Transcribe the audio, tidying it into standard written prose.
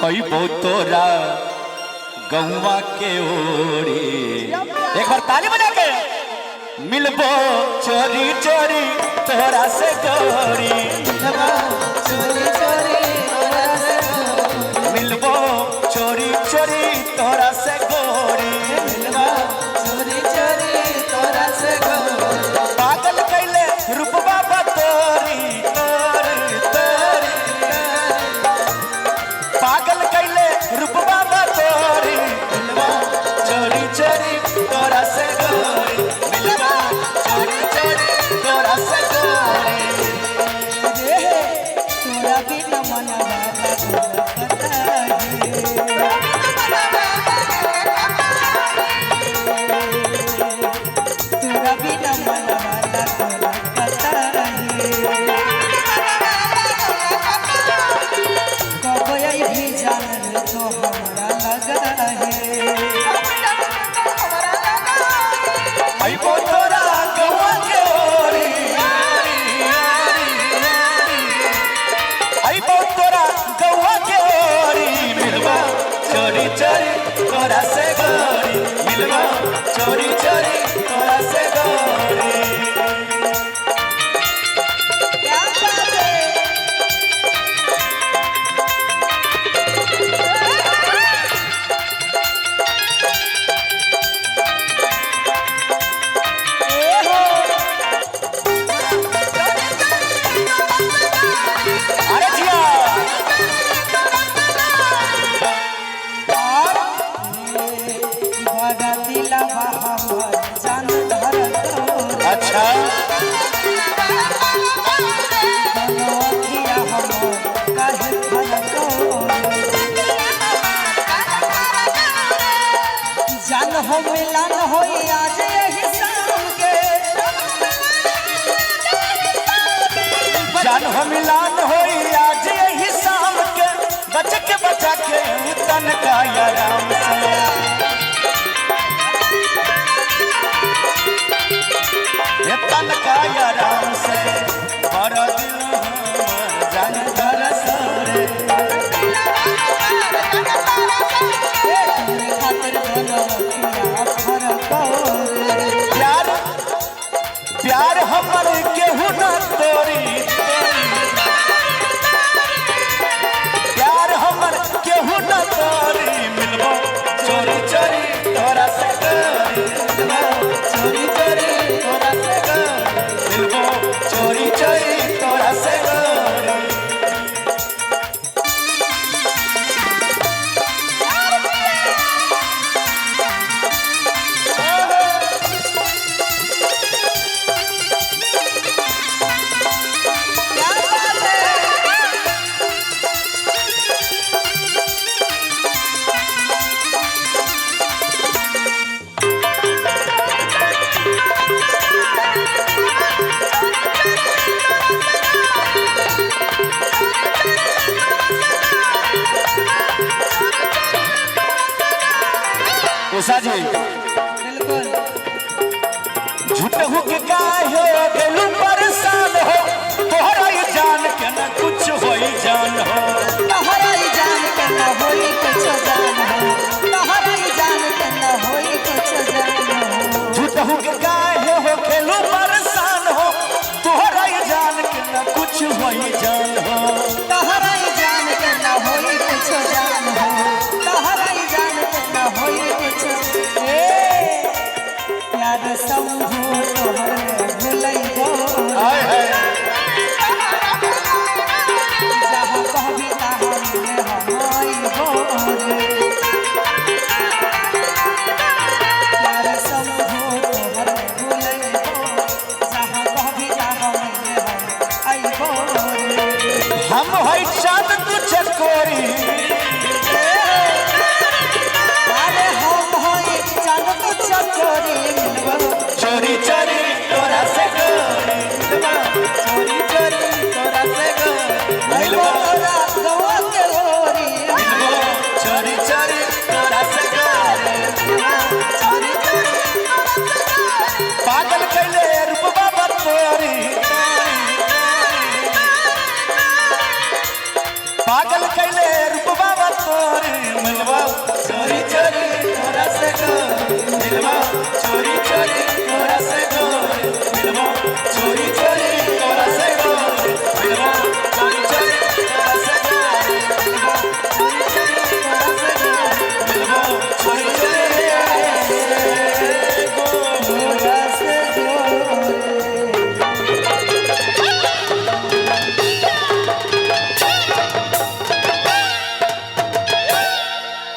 अइबो तोरा गौवा के ओरी। एक बार ताली बजा के मिलबो चोरी चोरी तोरा से गोरी। चोरी चोरी तोरा से गोरी। मिलबो चोरी चोरी तोरा से गोरी। मिलबो चोरी चोरी तोरा से गोरी। पागल कैले रूपवा बतोरी तोरी तोरी। पागल कैले रूपवा बतोरी। मिलबो चोरी चोरी तोरा से गोरी। मिलबो चोरी चोरी तोरा से गोरी। रे तोरा बिना मनवा लागल कता हे। तोरा बिना मनवा लागल कता हे। कब अइभी जान रे तो हमरा लगा हे। अइबो तोरा गौवा के ओरी ओरी ओरी ओरी। अइबो तोरा गौवा के ओरी। मिलबो चोरी चोरी तोरा से गोरी। मिलबो चोरी चोरी तोरा से गोरी। क्या बात है? ए हो। अरे जिया बड़ा दिलवा हमर जान धरत। अच्छा। दोनों अखिया हमर काहे फरक। जान हो मिलन हो आज यही शाम के। जान हो मिलान होई आज यही शाम के। बच के बचा के तन का आराम से। ये तन का आराम से बड़ा दिल हमर जान धर सरे। ए तोरे खातिर दोनों अखिया फरक। प्यार प्यार हमर केहू न तोरी तोरी। प्यार हमर केहू न तोरी। मिलबो चोरी चोरी तोरा से गोरी। मिलबो चोरी चोरी तोरा से गोरी। मिलबो चोरी चोरी तोरा से गोरी। क्या बात है? उषा जी। बिल्कुल। झूठहू के काहे गेलू परेशान हो। तोहरा ये जान के न कुछ होई जान हो। तोहरा ही जान के न होई कुछ जान हो। तोहरा ही जान के न होई कुछ जान हो। झूठहू के काहे हो खेलू परेशान हो। तोहरा ये जान के न कुछ होई जान हो। तोहरा ही जान के न होई कुछ